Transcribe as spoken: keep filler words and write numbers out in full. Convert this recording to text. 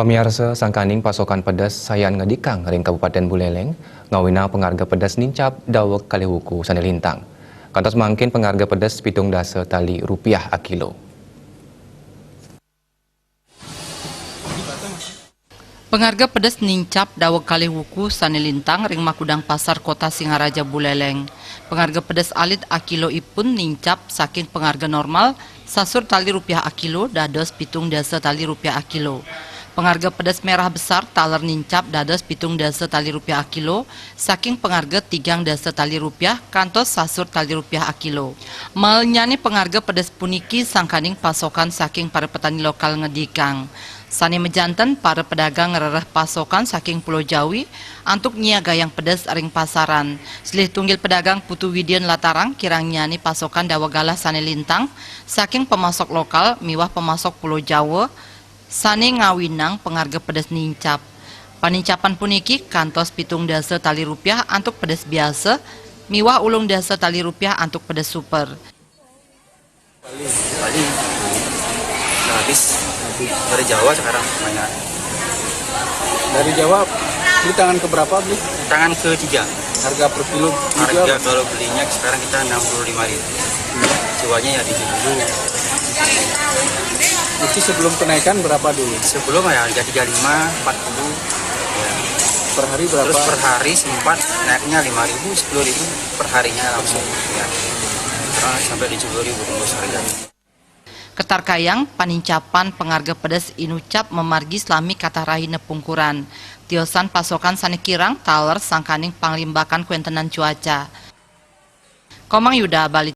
Pamiarsa, sangkaning pasokan pedes sayan ngedikang ring Kabupaten Buleleng, ngawinang pangarga pedes nincap daweg kalih wuku sane lintang. Kantos mangkin pangarga pedes pitung dasa tali rupiah akilo. Pangarga pedes nincap daweg kalih wuku sane lintang ring Makudang Pasar Kota Singaraja Buleleng. Pangarga pedes alit akilo ipun nincap saking pangarga normal sasur tali rupiah akilo dados pitung dasa tali rupiah akilo. Pangarga pedes merah besar taler nincap dados pitung dasa tali rupiah akilo, saking pangarga tigang dasa tali rupiah kantos sasur tali rupiah akilo. Malnyane pangarga pedes puniki sangkaning pasokan saking para petani lokal ngedikang. Sane majanten, para pedagang ngrereh pasokan saking Pulo Jawi antuk nyiagayang pedes ring pasaran. Silih tunggil pedagang Putu Widian Latarang, kirang nyane pasokan daweg galah sane lintang saking pemasok lokal miwah pemasok Pulo Jawa sane ngawinang pangarga pedes nincap. Panincapan puniki kantos pitung dasa tali rupiah antuk pedes biasa miwah ulung dasa tali rupiah antuk pedes super. Bali. Bali. Udah habis. Dari Jawa sekarang banyak. Dari Jawa, beli tangan keberapa, beli? Tangan ketiga. Harga per kilo dijual? Harga kalau belinya sekarang kita enam puluh lima ribu. Jualnya ya tujuh puluh. Itu sebelum kenaikan berapa dulu? Sebelum ya harga tiga lima, empat puluh. Per hari berapa? Terus per hari sempat naiknya lima ribu, sepuluh ribu per harinya langsung. Ya. Nah, sampai tujuh puluh ribu tembus harganya. Ketarkayang, panincapan pangarga pedes inucap mamargi salami katah rahina pungkuran. Tiosan pasokan sane kirang taler sangkaning panglimbakan kwentenan cuaca. Komang Yuda, Bali.